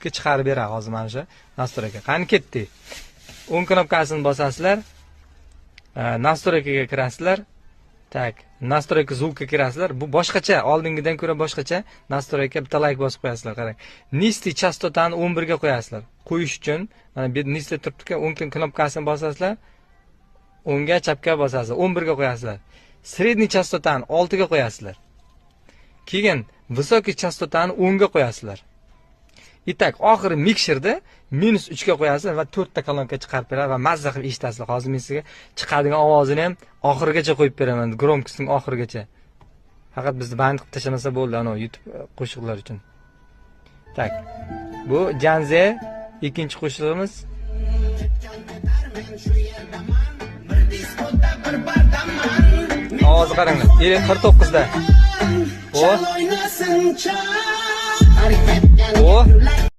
YouTube'ga chiqarib beradi hozir mana shu настройка. Qani, ketdik. O'ng knopkasini bosasizlar. Настройка ga kirasizlar. Так, настройка звука kirasizlar. Bu boshqacha, oldingidan ko'ra boshqacha. Настройка, bitta layk bosib qo'yasizlar, qarang. Низкий частота ni 11 ga qo'yasizlar. Qo'yish uchun mana bu yerda низкий turibdi, o'ng knopkasini bosasizlar. O'ngga, chapga bosasizlar. 11 ga qo'yasizlar. Средний частота ni 6 ga qo'yasizlar. Keyin высокий частота ni 10 ga qo'yasizlar. Итак, oxiri mikserda -3 ga qo'yasizlar va 4 ta kolonka chiqarib beradi va mazza qilib eshitasizlar. Hozir men sizga chiqadigan ovozini ham oxirigacha qo'yib beraman, громкость ning oxirigacha. Faqat bizni band qilib tashlamasa bo'ldi, anavi YouTube qo'shiqlar uchun. Так. Bu Janze, ikkinchi qo'shig'imiz. Men shu yerdaman, bir diskoda, bir bardaman. Ovozi qaranglar. 49 da. O. Chal o'ynasin, chal. Har ketgan O. yurak.